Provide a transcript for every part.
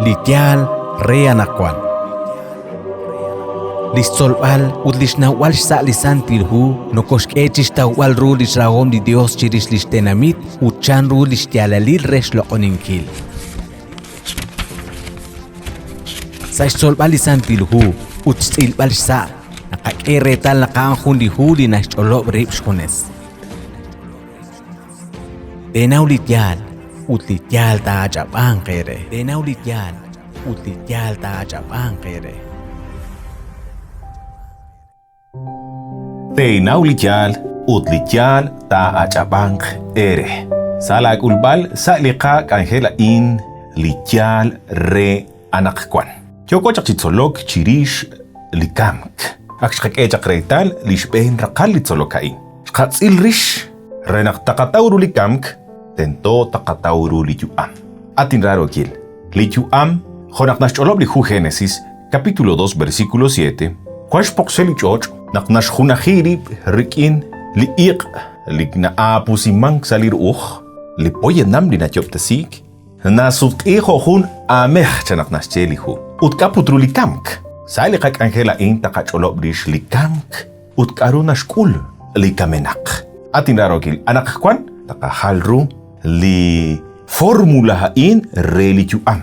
Li yaal re anaqwan. Li xtzolb'al ut li xnawb'al xsa' li Santil Hu nokoxk'e chi xtawb'al ru li xrahom li Yos chirix li xtenamit ut chanru li xyaalalil re xloq'oninkil. Sa' xtzolb'al li Santil Hu ut xtz'ilb'al xsa', naqak'e reetal naq a'an jun li hu li naxch'olob' rib' xjunes. Teenaw li yaal ut li yaal taa'ach'ab'anq eere. Teenaw li yaal ut li yaal taa'ach'ab'anq eere. Teenaw li yaal ut li yaal taa'ach'ab'anq eere. Sa' laak'ulb'al sa' li qak'anjel a'in li yaal re anaqwan. Yooko chaq chi tzolok chirix li kamk. Ak xqak'e chaq reetal li xb'een raqal li tzolok a'in. Xqatz'il rix re naq taqataw ru li kamk, tento taqataw ru li yu'am. At inraarookil, li yu'am, jo' naq naxch'olob' li hu Genesis, capítulo 2, versículo 7, wan xpoqsel li ch'och' naq naxjunaji rib' rik'in li iq' li na'aapusimank sa' li ru'uj, li poyanam li nayob'tesiik, Nasutq'i jo' jun aamej chan naq naxye li hu. Ut k'a' put ru li kamk? Sa' li qak'anjel a'in taqach'olob' rix li kamk ut k'a'ru naxk'ul li kamenaq. At inraarookil, anaqwan taqajal ru li formula a'in re li yu'am.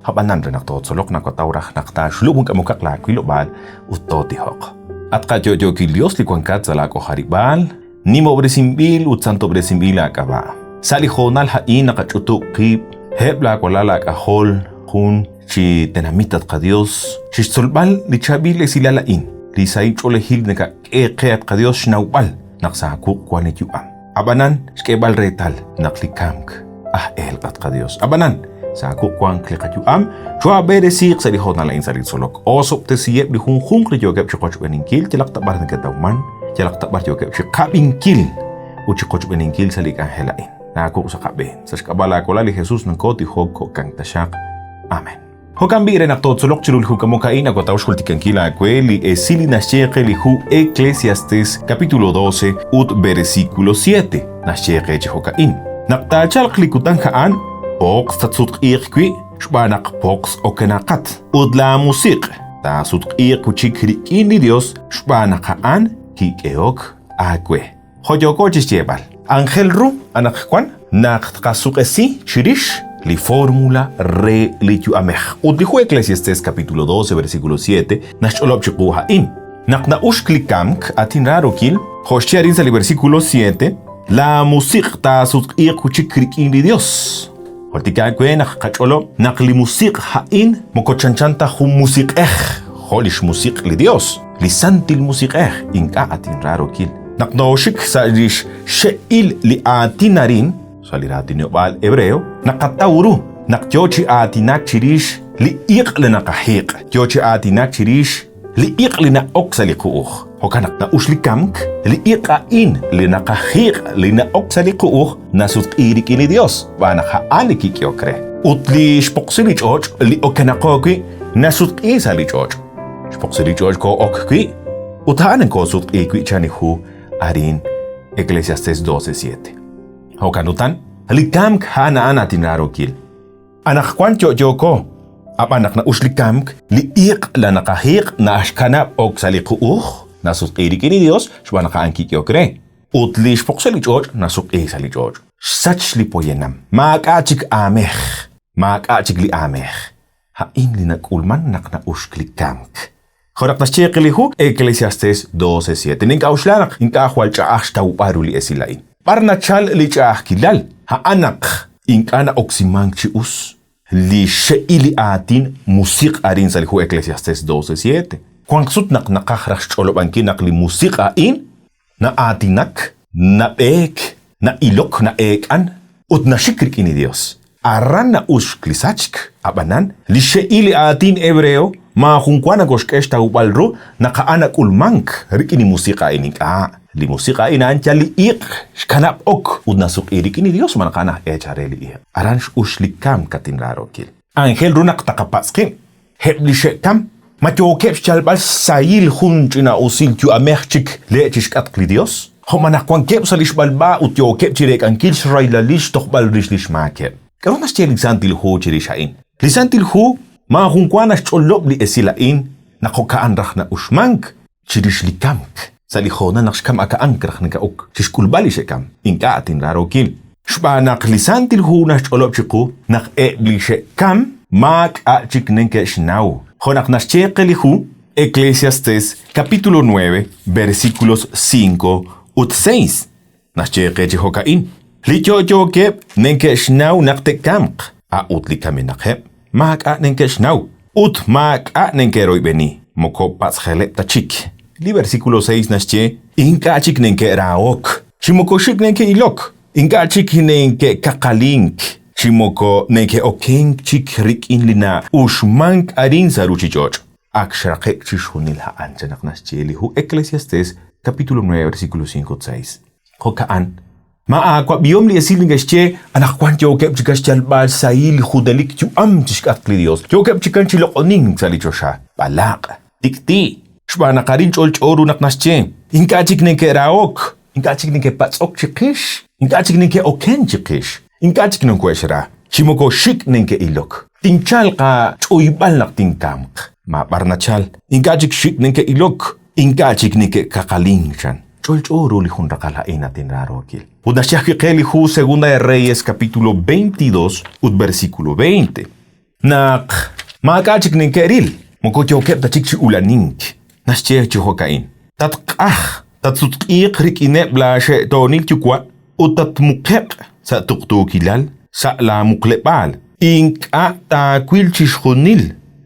A'b'anan re naq tootzoloq nawataw raj naq taaxlub' jun k'amokaq laa wilob'aal ut tootijoq. At qayo'yookil Dios li wankat sa' laa k'ojarib'aal, Nimob'resinb'il ut santob'resinb'il aak'ab'a'. Sa' li hoonal a'in naqach'utub' qib' eb' laawalal aak'ajol jun chi tenamit at qaYos chi xtzolb'al li chaab'il esilal a'in, li sahil ch'oolejil nakak'e qe at qaYos xnawb'al naq sa' aawuq' wank li yu'am. Ab'anan xk'eeb'al reetal naq li kamk aj elq' at qaYos. Ab'anan sa' aawuq' wank li qayu'am, choo'ab'eresiiq sa' li hoonal a'in sa' li tzolok. Osob'tesiheb' li junjunq li yookeb' chi qochb'eeninkil yalaq ta b'ar neke'tawman, yalaq ta b'ar yookeb' chi qab'inkil ut chi qochb'eeninkil sa' li k'anjel a'in. Aawuq' sa' qab'een. Sa' xk'ab'a' laawalal li Jesus nokootijok jo'kan taxaq. Amen. Jo'kan b'i' re naq tootzoloq chiru li hu k'amok a'in nawataw xjultikankil aawe li esil li naxye qe li hu Eclesiastes capítulo 12 ut versículo 7. Naxye qe chi jo'ka'in. Naq taachalq li kutan a'an, poqs tatsutq'iiq wi' xb'aan naq poqs okenaqat, ut laamusiq' taasutq'iiq wi' chik rik'in li Yos xb'aan naq a'an kik'ehok aawe. Jo' yooko chi xyeeb'al, anjel ru anaqwan naq tqasuq'esi chirix li fórmula re li yu'amej. Ut li hu Eclesiastes capítulo 12 versículo 7 naxch'olob' chiqu a'in. Naq na'uxk li kamk, at inraarokil, jo' xye arin sa' li versículo 7, laa musiq' taasutq'iiq wi' chik rik'in li Dios. Jultika aawe naq qach'olob' naq li musiq' a'in moko chanchan ta jun musiq'ej jo' lix musiq' li Dios. Li Santil Musiq'ej ink'a' at inraarokil. Naq nooxik sa' lix xe'il li aatin arin, sa' li raatinob'aal hebreo, naqataw ru naq yoo chi aatinak chirix li iq' li naqajiq', yoo chi aatinak chirix li iq' li na'ok sa' li qu'uj. Jo'kan naq na'ux li kamk, li iq' a'in li naqajiq' li na'ok sa' li qu'uj nasutq'i rik'in li Dios, xb'aan naq a'an li kik'ehok re. Ut li xpoqsil li ch'och' li okenaqo wi' nasutq'i sa' li ch'och'. Xpoqsil li ch'och' koo'ok wi', ut a'an koosutq'iik wi' chan li hu arin Eclesiastes 12:7. Jo'kan utan, li kamk a'an a'an atinraarokil. Anaqwan yo'yooko, ab'an naq na'ux li kamk, li iq' la naqajiq' na'xkanab' ok sa' li qu'uj, nasutq'i rik'in li Dios xb'aan naq a'an kik'ehok re. Ut li xpoqsil li ch'och' nasutq'i sa' li ch'och'. Xsach li poyanam, maak'a' chik aamej, maak'a' chik li aamej. A'in li nak'ulman naq na'uxk li kamk. Jo' naq naxye qe li hu Eclesiastes 12:7, nink'a'uxla naq ink'a' jwal ch'a'aj xtawb'al ru li esil a'in. B'ar nachal li ch'a'ajkilal? A'an naq ink'a' na'oksimank chi us li xxe'il li aatin musiq' arin sa' li hu Eclesiastes 12:7. Wank sut naq naqaj raj xch'olob'ankil naq li musiq' a'in Na'aatinak, nab'eek, na'ilok, na'eek'an, ut naxik rik'in li Dios. Aran na'uxk li sachk, a'b'anan, li xxe'il li aatin Hebreo maajun wa nakoxk'e xtawb'al ru naq a'an nak'ulmank rik'in li musiq' a'in ink'a'. Li musiq' a'in a'an yal li iq' xkanab' ok ut nasuq'i rik'in li Dios xb'aan naq a'an aj eechal re li iq'. Aran x'ux li kamk, at inraarookil. Anjel ru naq taqapatz' qib', Eb' li xe'kam, ma yookeb' xyalb'al xsahil jun ch'ina'usil yu'amej chik le' chi xk'atq li Yos? Jo' ma naq wankeb' sa' li xb'alb'a ut yookeb' chi reek'ankil xrahilal xtojb'al rix li xmaakeb'? K'aru naxye li Santil Hu chirix a'in? Li Santil Hu. Maajun wa naxch'olob' li esil a'in naq jo'ka'an raj na'uxmank chirix li kamk, sa' li hoonal naq xkam aka'ank raj naka'ok chixk'ulb'al li xe'kam, ink'a' at inraarookil. Xb'aan naq li Santil Hu naxch'olob' chiqu naq eb' li xe'kam maak'a' chik neke'xnaw. Jo' naq naxye qe li hu Eclesiastes capítulo 9 versículos 5 ut 6, Naxye qe chi jo'ka'in, Li yo'yookeb' neke'xnaw naq te'kamq, a'ut li kamenaqeb' maak'a' neke'xnaw ut maak'a' neke'royb'eni, moko patz'jeleb' ta chik. Li versículo 6 naxye, Ink'a' chik neke'rahok, chi moko xik' neke'ilok, ink'a' chik neke'kaqalink, chi moko neke'okenk chik rik'in li na'uxmank arin sa' ruuchich'och'. Ak xraqe'k chixjunil a'an, chan naq naxye li hu Eclesiastés, capítulo 9, versículo 5 ut 6. Jo'ka'an, ma aawab'ihom li esil neke'xye anaqwan yookeb' chikan xyalb'al xsahil li junelik yu'am chixk'atq li Dios, yookeb' chikan chi loq'onink sa' li choxa, b'alaq', tik'ti', xb'aan naq arin ch'olch'o ru naq naxye, ink'a' chik neke'rahok, ink'a' chik neke'patz'ok chiqix, ink'a' chik neke'oken chiqix. Ink'a' chik nokohe'xra, chi moko xik' neke'ilok. Tinchalq aach'uyb'al naq tinkamq. Maab'ar nachal, ink'a' chik xik' neke'ilok, ink'a' chik neke'kaqalink, chan. Ch'olch'o ru li jun raqal a'in, at inraarookil. Ut naxye ajwi' qe li hu Segunda de Reyes capítulo 22 ut versículo 20. Naq maak'a' chik neke'ril, moko yookeb' ta chik chi ulanink. Naxye chi jo'ka'in, Tatq'ajq, tatsutq'iiq rik'ineb' laaxe'toonil yuwa' ut tatmuqe'q sa' tuqtuukilal sa' laamuqleb'aal. Ink'a' taawil chixjunil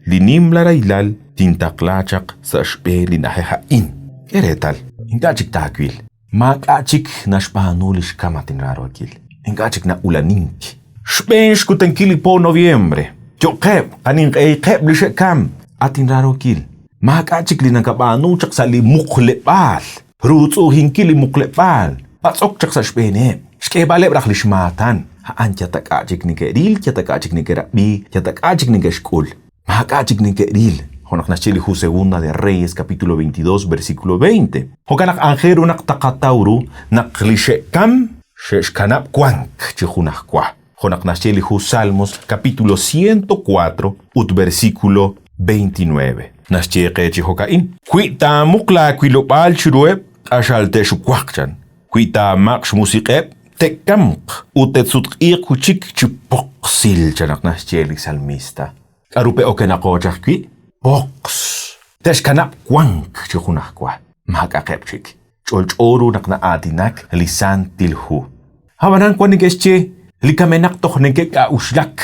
li nimla rahilal tintaqla chaq sa' xb'een li na'ajej a'in. K'e reetal, ink'a' chik taawil. Maak'a' chik naxb'aanu li xkam at inraarookil. Ink'a' chik na'ulanink. Xb'een xkutankil li po noviembre. Yo'qeb', qaninq'ehiqeb' li xe'kam. At inraarookil, maak'a' chik li nakab'aanu chaq sa' li muqleb'aal. Ruutz'u'ujinkil li muqleb'aal. Patz'ok chaq sa' xb'eeneb'. Xk'eeb'aleb' raj li xmaatan. A'an yal ta k'a' chik neke'ril, yal ta k'a' chik neke'rab'i, yal ta k'a' chik neke'xk'ul. Maak'a' chik neke'ril, jo' naq naxye li hu Segunda de Reyes capítulo 22 versículo 20. Jo'kan naq aajel ru naq taqataw ru naq li xe'kam xe'xkanab' wank chi junajwa, jo' naq naxye li hu Salmos capítulo 104 ut versículo 29. Naxye qe chi jo'ka'in. Wi taamuq laawilob'aal chiruheb', q'axal te'xuwaq, chan. Wi taamaq' xmusiq'eb', te'kamq ut te'sutq'iiq wi' chik chi poqsil, chan naq naxye li salmista. K'aru pe okenaqo chaq wi'? Poqs! Te'xkanab' wank chi junajwa, maak'a'aqeb' chik. Ch'olch'o ru naq na'aatinak li Santil Hu. Ab'anan wan neke'xye, Li kamenaq toj neke'k'a'uxlak.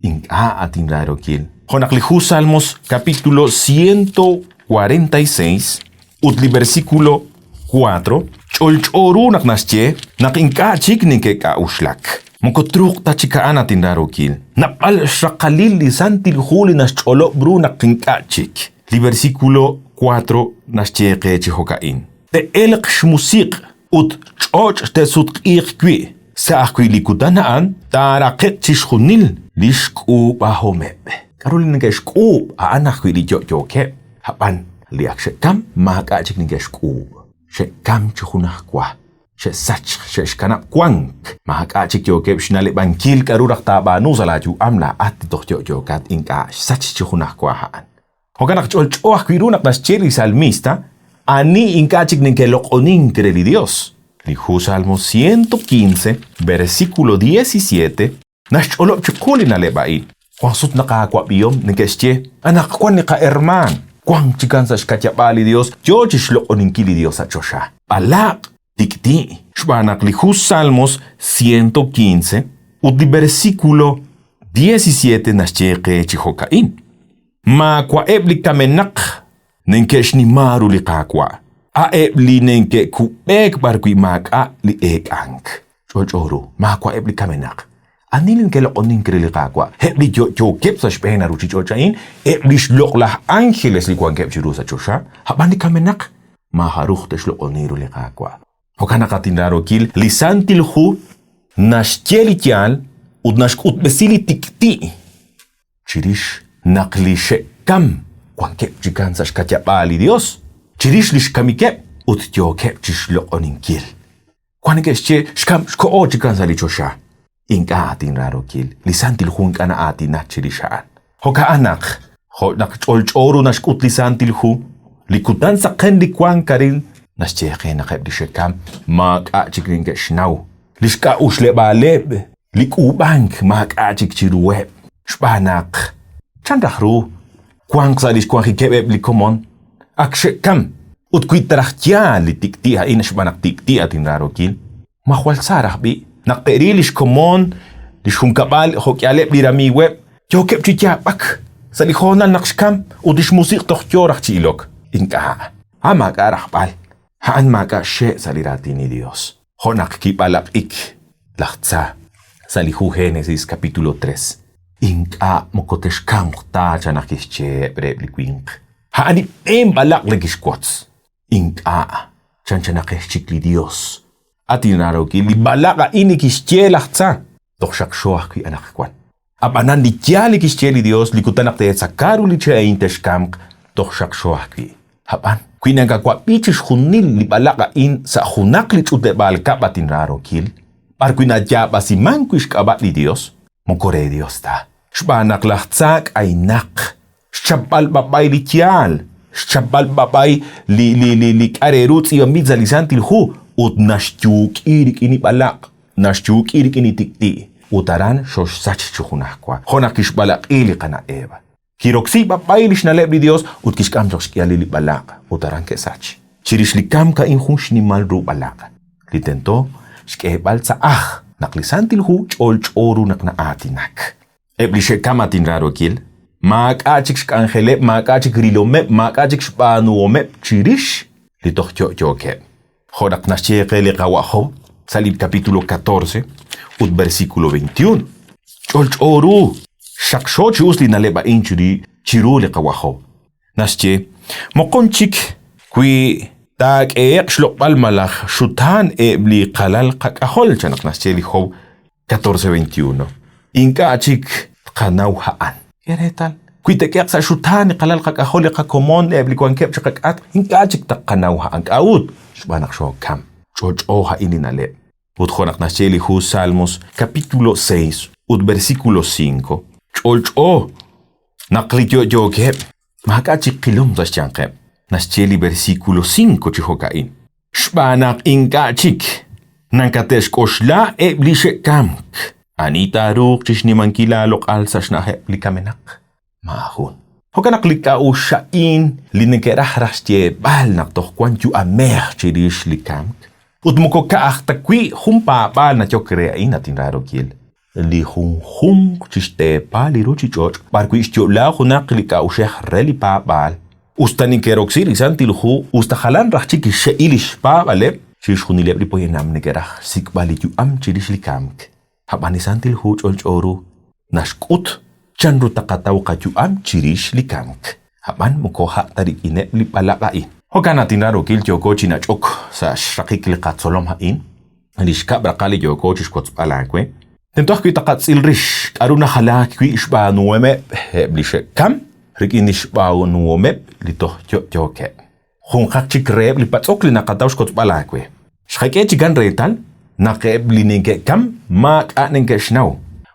Ink'a' at inraarokil. Jo' naq li hu Salmos capítulo 146 ut li versículo 4 ch'olch'o ru naq naxye naq ink'a' chik neke'k'a'uxlak. Moko truuq ta chik a'an at inraarokil. Naab'al xraqalil li Santil Hu li naxch'olob' ru naq ink'a' chik. Li versículo 4 naxye qe chi jo'ka'in. Te'elq xmusiq' ut ch'och' te'sutq'iiq wi'. Sa' ajwi' li kutan a'an taaraqe'q chixjunil li xk'uub'ahomeb'. K'aru li neke'xk'uub' a'an ajwi' li yo'yookeb', ab'an li ak xe'kamk maak'a' chik neke'xk'uub'. Xe'kamk chi junajwa, xe'sachk, xe'xkanab' wank, maak'a' chik yookeb' xna'leb'ankil k'aru raj taab'aanu sa' laayu'am laa'at li toj yo'yookat ink'a' xsach chi junajwa a'an. Jo'kan naq ch'olch'o ajwi' ru naq naxye li salmista ani ink'a' chik neke'loq'onink re li Dios. Li hu Salmo 115, versículo 17, naxch'olob' chiqu li na'leb' a'in. Wank sut naq aawab'ihom neke'xye, Anaqwan li qahermaan wank chikan sa' xka'yab'aal li Dios yoo chixloq'oninkil li Dios sa' choxa. B'alaq', tik'ti', xb'aan naq li hu Salmos 115 ut li versículo 17 naxye qe chi jo'ka'in. Maawa'eb' li kamenaq neke'xnima ru li Qaawa', a'eb' li neke'kub'eek b'arwi' maak'a' li eek'ank. Ch'olch'o ru, maawa'eb' li kamenaq. Ani li neke'loq'onink re li Qaawa'? Eb' li yo'yookeb' sa' xb'een a ruuchich'och' a'in, eb' li xloq'laj ánjeles li wankeb' chiru sa' choxa, ab'an li kamenaq maajaruj te'xloq'oni ru li Qaawa'. Jo'kan naq at inraarookil, li Santil Hu naxye li yaal ut naxk'utb'esi li tik'ti' chirix naq li xe'kam wankeb' chikan sa' xka'yab'aal li Dios, chirix lix kamikeb' ut yookeb' chixloq'oninkil. Wan neke'xye xkam xko'o chikan sa' li choxa. Ink'a' at inraarokil, li Santil Hu ink'a' na'aatinak chirix a'an. Jo'ka'an naq, jo' naq ch'olch'o ru naxk'ut li Santil Hu, li kutan saqen li wank arin naxye qe naq eb' li xe'kamk maak'a' chik neke'xnaw. Li xk'a'uxleb'aaleb' li k'uub'ank maak'a' chik chiruheb' xb'aan naq chan raj ru wanq sa' li xwanjikeb' eb' li komon ak xe'kam ut wi ta raj yaal li tik'ti' a'in xb'aan naq tik'ti' at inraarookil, ma jwal sa raj b'i' naq te'ril li xkomon, li xjunkab'al jo'k'ihaleb' li ramiiweb' yookeb' chi yaab'ak sa' li hoonal naq xkam ut li xmusiq' toj yoo raj chi ilok. Ink'a', a'an maak'a' rajb'al, a'an maak'a' xxe' sa' li raatin li Dios. Jo' naq kib'alaq'ik laj Tza sa' li hu Génesis capítulo 3, ink'a' moko texkamq ta chan naq kixye reheb' li winq. A'an li b'een b'alaq' li kixwotz. Ink'a', chanchanaqex chik li Dios. At inraarookil, li b'alaq' a'in li kixye laj Tza, toj xaqxo ajwi' anaqwan. Ab'anan li yaal li kixye li Dios li kutan naq teetzaka ru li che' a'in texkamq, toj xaqxo ajwi'. Ab'an, wi nakawab'i chixjunil li b'alaq' a'in sa' junaq li ch'utleb'aal kab'l at inraarookil, b'ar wi' nayaab'asimank wi' xk'ab'a' li Dios, moko re Dios ta, xb'aan naq laj tza k'aynaq xchapb'al b'ab'ay li yaal, xchapb'al b'ab'ay li, li, li, li k'a' re ru tz'iib'anb'il sa' li Santil Hu ut naxyuuk'i rik'in li b'alaq', naxyuuk'i rik'in li tik'ti' ut aran xoxsach chi junajwa, jo' naq kixb'alaq'i li qana' Eva. Kiroksi b'ab'ay li xna'leb' li Dios ut kixk'am chaq xk'ihalil li b'alaq' ut aran ke'sach. Chirix li kamk a'in jun xnimal ru b'alaq' li tento xk'eeb'al sa' ajl naq li Santil Hu ch'olch'o ru naq na'aatinak. Eb' li xe'kam at inraarookil, maak'a' chik xk'anjeleb', maak'a' chik rilomeb', maak'a' chik xb'aanuhomeb' chirix li toj yo'yookeb'. Jo' naq naxye qe li Qawa' Job sa' li capítulo 14 ut versículo 21. Ch'olch'o ru, xaqxo chi us li na'leb' a'in chiru li Qawa' Job. Naxye, Moqon chik wi taak'ehe'q xloq'b'al malaj xutaan eb' li qalal qak'ajol, chan naq naxye li Job 14:21. Ink'a' chik tqanaw a'an. K'e reetal, wi te'k'ehe'q sa' xutaan li qalal qak'ajol, li qakomon, eb' li wankeb' chi qak'atq, ink'a' chik tqanaw a'an. K'a'ut? Xb'aan naq xookam. Ch'olch'o a'in li na'leb'. Ut jo' naq naxye li hu Salmos capítulo 6 ut versículo 5, ch'olch'o naq li yo'yookeb' maak'a' chik qilom sa' xyanqeb'. Naxye li versículo 5 chi jo'ka'in, Xb'aan naq ink'a' chik nakate'xk'oxla eb' li xe'kamk, ani taaruuq chi xnimankil aaloq'al sa' xna'ajeb' li kamenaq? Maajun. Jo'kan naq li k'a'uxl a'in li neke'raj raj xyeeb'al naq toj wank yu'amej chirix li kamk, ut moko ka'aj ta wi' jun paab'aal nayok re a'in, at inraarokil, li junjunq chi xteepal li ruuchich'och' b'arwi' xyo'la junaq li k'a'uxej re li paab'aal, us ta neke'roksi li Santil Hu, us ta jalan raj chik xxe'il li xpaab'aleb', chixjunileb' li poyanam neke'raj xsik'b'al li yu'am chirix li kamk. Ab'an li Santil Hu ch'olch'o ru naxk'ut chanru taqataw qayu'am chirix li kamk, ab'an moko a' ta rik'ineb' li b'alaq' a'in. Jo'kan naq tinraarokil yooko chi nach'ok sa' xraqik li qatzolom a'in, li xkab' raqal li yooko chixwotzb'al aawe. Tento ajwi' taqatz'il rix k'a'ru najalaak wi' xb'aanuhomeb' eb' li xe'kam rik'in lix b'aanuhomeb' li toj yo'yookeb'. Junqaq chik reheb' li patz'ok li naqataw xkotzb'al aawe. Xqak'e chikan reetal naq eb' li neke'kam maak'a' neke'xnaw,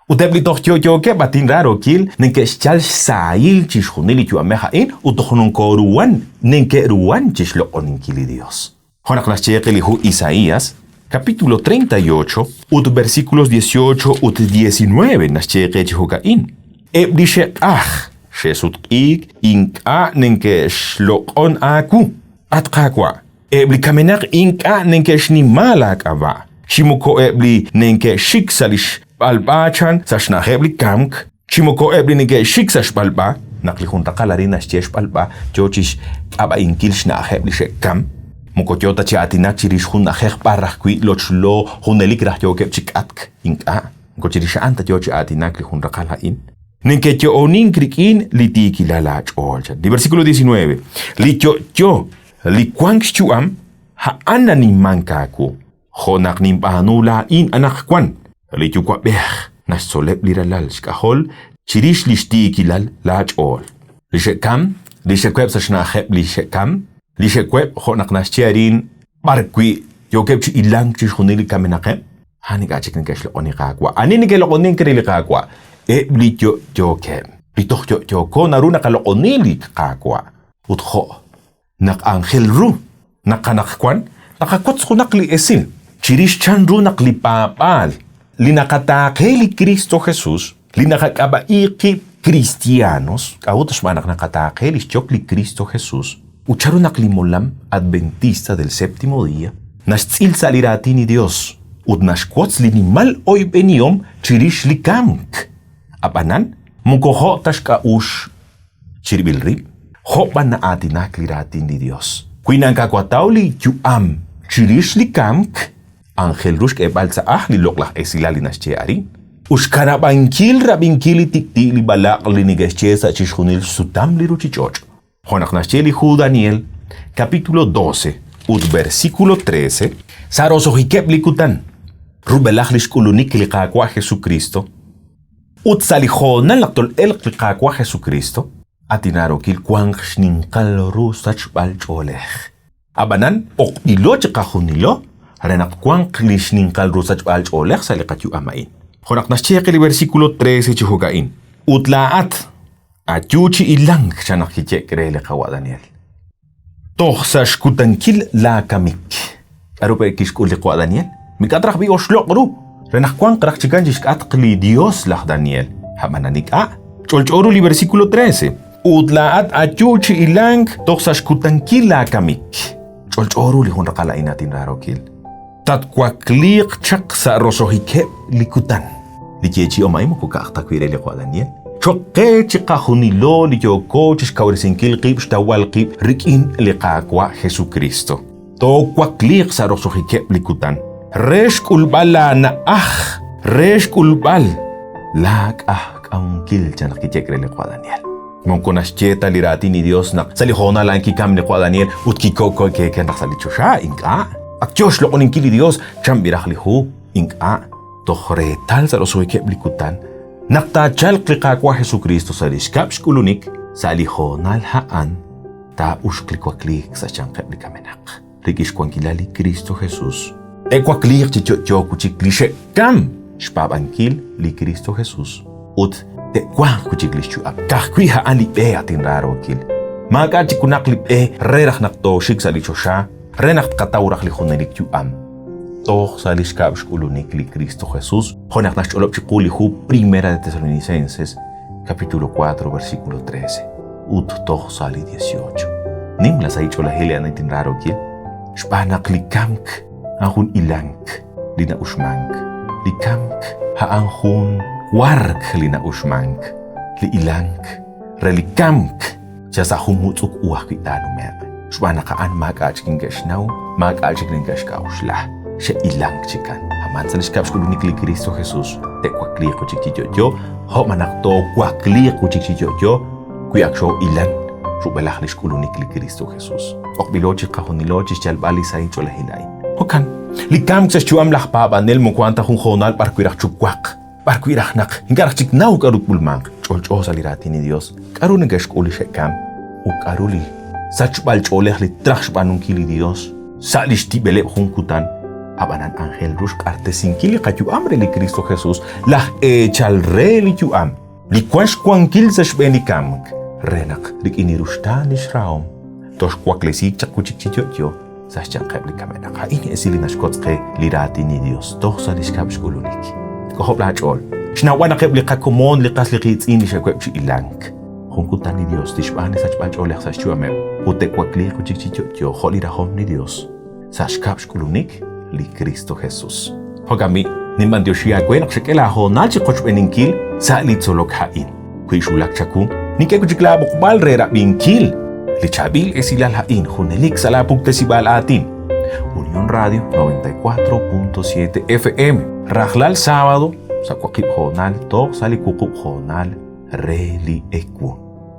ut eb' li toj yo'yookeb' at inraarookil neke'xyal xsahil chixjunil li yu'amej a'in ut toj nokooruhan neke'ruhan chixloq'oninkil li Dios. Jo' naq naxye qe li hu Isaías, capítulo 38 ut versículos 18 ut 19 naxye qe chi jo'ka'in, Eb' li xe'q'aj xe'sutq'iik ink'a' neke'xloq'on aawu, at Qaawa', eb' li kamenaq ink'a' neke'xnima laak'ab'a', chi moko eb' li neke'xik sa' li xb'alb'a chan sa' xna'ajeb' li kamk, chi moko eb' li neke'xik sa' xb'alb'a, naq li jun raqal arin naxye xb'alb'a yo chi xk'ab'a'inkil xna'ajeb' li xe'kam, moko yo ta chi aatinak chirix jun na'ajej b'ar ajwi' lochlo junelik raj yookeb' chi k'atk, ink'a', moko chirix a'an ta yo chi aatinak li jun raqal a'in. Neke'yo'onink rik'in li tiikilal aach'ool, chan. Li versículo 19, li yo'yo, li wank xyu'am, a'an nanimank aawu. Jo' naq ninb'aanu laa'in anaqwan, li Yuwa'b'ej naxtzoleb' li ralal xk'ajol chirix li xtiikilal laach'ool. Li xe'kam, li xe'web' sa' xna'ajeb' li xe'kam, li xe'web' jo' naq naxye arin b'ar wi' yookeb' chi hilank chixjunil li kamenaqeb', a'an ink'a' chik neke'xloq'oni Qaawa'. Ani neke'loq'onink re li Qaawa'? Eb' li yo'yookeb'. Li toj yo'yooko naru naqaloq'oni li Qaawa'. Ut jo' naq anjel ru naq anaqwan naqawotz junaq li esil chirix chan ru naq li paab'aal li naqataaqe li Kristo Jesus, li naqak'ab'a'i qib' kristianos, k'a'ut xb'aan naq naqataaqe lix yok li Kristo Jesus, ut chan ru naq li molam Adventista del Séptimo Día naxtz'il sa' li raatin li Dios ut naxwotz li nimal oyb'enihom chirix li kamk. Ab'anan, moko jo' ta xk'a'uxl chirib'il rib', jo' b'an na'aatinak li raatin li Dios. Wi nakawataw li yu'am chirix li kamk, anjel ru xk'eeb'al sa' ajl li loq'laj esilal li naxye arin, ut xkanab'ankil rab'inkil li tik'ti' li b'alaq' li neke'xye sa' chixjunil xsutam li ruchich'och'. Jo' naq naxye li hu Daniel, capítulo 12 ut versículo 13, Sa' roso'jikeb' li kutan, rub'elaj lix k'ulunik li Qaawa' Jesukristo, ut sa' li hoonal naq tol'elq li Qaawa' Jesukristo, at inaarookil wanq xninqal ru sachb'al ch'oolej. Ab'anan, b'oqb'ilo chiqajunilo re naq wanq li xninqal ru sachb'al ch'oolej sa' li qayu'am a'in. Jo' naq naxye qe li versículo 13 chi jo'ka'in, Ut laa'at, ayu chi hilank, chan naq kiye'k re li qawa' Daniel. Toj sa' xkutankil laakamik. K'aru pe' kixk'ul li qawa' Daniel? Mik'a' traj b'i' oxloq' ru, re naq wanq raj chikan chixk'atq li Yos laj Daniel. Ab'anan ink'a'. Ch'olch'o ru li versículo 13. Ut laa'at ayu chi hilank toj sa' xkutankil laakamik. Ch'olch'o ru li jun raqal a'in, at inraarookil. Tatwakliiq chaq sa' roso'jikeb' li kutan. Li yeechi'om a'in moko ka'aj ta wi' re li qawa' Daniel. Cho'q qe chiqajunilo li yooko chixkawresinkil qib' xtawb'al qib' rik'in li Qaawa' Jesukristo. Toowakliiq sa' roso'jikeb' li kutan re xk'ulb'al laana'aj, re xk'ulb'al laak'ajk'amunkil, chan naq kiye'k re li qawa' Daniel. Moko naxye ta li raatin li Dios naq sa' li hoonal a'an kikam li qawa' Daniel ut kiko'ko'keeken raj sa' li choxa, ink'a'. Ak yoo xloq'oninkil li Dios, chan b'iraj li hu, ink'a'. Toj reetal sa' roso'jikeb' li kutan, naq taachalq li Qaawa' Jesukristo sa' li xkab' xk'ulunik, sa' li hoonal a'an taa'uxq li wakliik sa' xyanqeb' li kamenaq, rik'in xwankilal li Kristo Jesus. Te'wakliiq chi yo'yo wi' chik li xe'kam xpaab'ankil li Kristo Jesus ut te'wanq wi' chik li xyu'am. Ka'ajwi' a'an li b'e, at inraarookil. Maak'a' chik junaq li b'e re raj naq tooxik sa' li choxa, re naq tqataw raj li junelik yu'am. Toj sa' li xkab' xk'ulunik li Kristo Jesus, jo' naq naxch'olob' chiqu li hu Primera de Tesalonicenses, capítulo 4, versículo 13, ut toj sa' li 18. Nimla sahil ch'oolejil li a'an tinraarookil, xb'aan naq li kamk a'an jun ilank li na'uxmank. Li kamk a'an jun wark li na'uxmank. Li ilank re li kamk yal sa' jun mutz'uk u ajwi' taanume'q, xb'aan naq a'an maak'a' chik neke'xnaw, maak'a' chik neke'xk'a'uxla, xe'ilank chikan. Ab'an sa' li xkab' xk'ulunik li Kristo Jesus, te'wakliiq wi' chik chi yo'yo, jo' ma naq toowakliiq wi' chik chi yo'yo wi ak xoo'ilan rub'elaj li xk'ulunik li Kristo Jesus. B'oqb'ilo chiqajunilo chixyalb'al li sahil ch'oolejil a'in. Jo'kan, li kamk sa' xyu'am laj paab'anel moko a'an ta jun hoonal b'ar wi' raj chuwaq, b'ar wi' raj naq ink'a' raj chik naw k'aru tk'ulmanq. Ch'olch'o sa' li Raatin li Yos k'aru neke'xk'ul li xe'kamk ut k'aru li sachb'al ch'oolej li traj xb'aanunkil li Yos sa' li xtib'eleb' jun kutan. Ab'anan anjel ru xq'axtesinkil li qayu'am re li Kristo Jesus, laj eechal re li yu'am, li wank xwankil sa' xb'een li kamk, re naq rik'in li ruxtaan li xrahom toxwaklesiik chaq wi' chik chi yo'yo sa' xyanqeb' li kamenaq. A'in li esil li naxkotz qe li raatin li Dios toj sa' li xkab' xk'ulunik. K'ojob' laach'ool. Xnawb'al naq eb' li qakomon, li qas li qiitz'in li xe'web' chi hilank, jun kutan li Dios tixb'aan li sachb'al ch'oolej sa' xyu'ameb' ut te'wakliiq wi' chik chi yo'yo jo' li rajom li Dios sa' xkab' xk'ulunik li Kristo Jesus. Jo'kan b'i', ninb'antioxi aawe naq xak'e laahoonal chi qochb'eeninkil sa' li tzolok a'in. Wi xwulak chawu, nink'e wi' chik laab'oqb'al re rab'inkil li chaab'il esilal a'in junelik sa' laapuktesib'aal aatin. Unión Radio 94.7 FM, rajlal sábado sa' waqib' hoonal toj sa' li wuqub' hoonal re li ewu.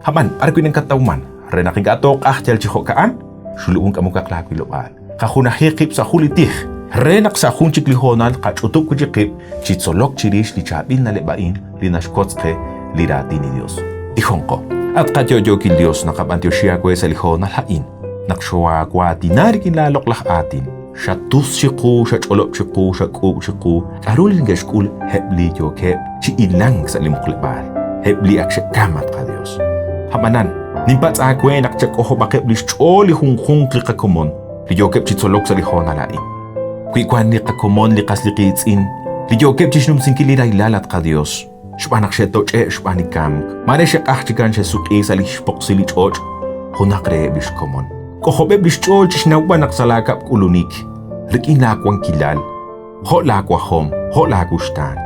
Ab'an, b'ar wi' nakatawman re naq ink'a' tooq'aj yal chi jo'ka'an? Xulub'un k'amokaq laawilob'aal. Qajunaji qib' sa' jun li tij re naq sa' jun chik li hoonal qach'utub' wi' chik qib' chi tzolok chirix li chaab'il na'leb' a'in li naxwotz qe li raatin li Dios. Tijonqo. At qayo'yookil Dios, naqab'antioxi aawe sa' li hoonal a'in naq xoohaawaatina rik'in laa loq'laj aatin. Xatus chiqu, xach'olob' chiqu, xak'uub' chiqu k'a'ru li neke'xk'ul eb' li yookeb' chi hilank sa' li muqleb'aal. eb' li ak xe'kamk, at qaYos. Ab'anan, ninpatz' aawe naq chak'ojob'aqeb' li xch'ool li junjunq li qakomon li yookeb' chi tzolok sa' li hoonal a'in. Wi wank li qakomon li qas li qiitz'in li yookeb' chi xnumsinkil li rahilal, at qaYos, xb'aan naq xe'toch'e'k xb'aan li kamk, maare xe'q'ajk chikan xe'sutq'iik sa' li xpoqsil li ch'och' junaq reheb' li xkomon. K'ojob'eb' li xch'ool chi xnawb'al naq sa' laakab' k'ulunik, rik'in laawankilal, jo' laawajom, jo' laawuxtaan,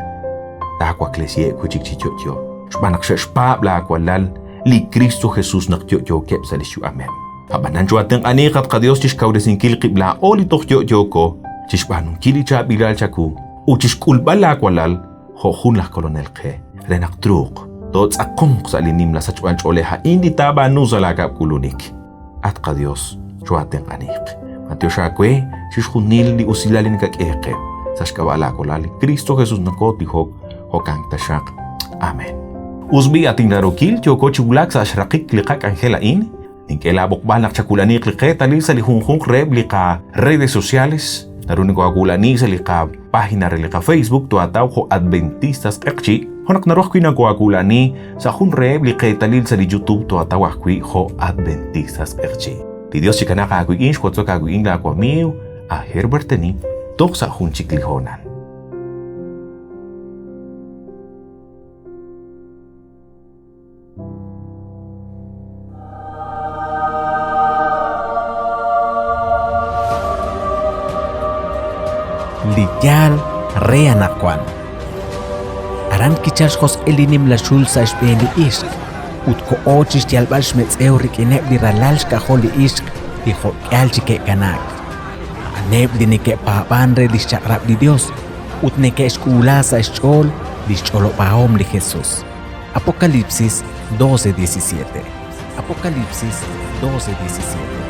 taawaklesiheb' wi' chik chi yo'yo, xb'aan naq xe'xpaab' laawalal, li Kristo Jesus naq yo'yookeb' sa' li xyu'ameb'. Ab'anan choo'atenq'aniiq, at qaYos, chi xkawresinkil qib' laa'o li toj yo'yooko, chi xb'aanunkil li chaab'ilal chawu ut chi xk'ulb'al laawalal jo' jun laj Kolonel qe, re naq truuq tootz'aqonq sa' li nimla sachb'ach'oolej a'in li taab'aanu sa' laakab' k'ulunik. At qaYos, choo'atenq'aniiq. B'antiox aawe chixjunil li usilal li nakak'e qe. Sa' xk'ab'a' laawalal li Kristo Jesus nokootijok, jo'kan taxaq. Amen. Us b'i' at inraarokil, yooko chi wulak sa' xraqik li qak'anjel a'in. Nink'e laab'oqb'al naq chawulaniiq li qeetalil sa' li junjunq reheb' li qa-redes sociales. Naru nokowulani sa' li qa-página re li qa-Facebook toataw jo' Adventistas Q'eqchi', jo' naq naru ajwi' nokowulani sa' jun reheb' li qeetalil sa' li YouTube toataw ajwi' jo' Adventistas Q'eqchi'. Li Dios chikanaaq aawik'in, xwotzok aawik'in laa wamiiw, a Herbert Teni, toj sa' jun chik li hoonal. Li yaal re anaqwan. Aran kichalk xjosq'il li nimla xul sa' xb'een li ixq ut koho chi xyalb'al xmetz'ew rik'ineb' li ralal xk'ajol li ixq li jo'k'ihal chi ke'kanaak. A'aneb' li neke'paab'ank re li xchaq'rab' li Yos ut neke'xk'uula sa' xch'ool li xch'olob'ahom li Jesus. Apocalipsis 12:17. Apocalipsis 12:17.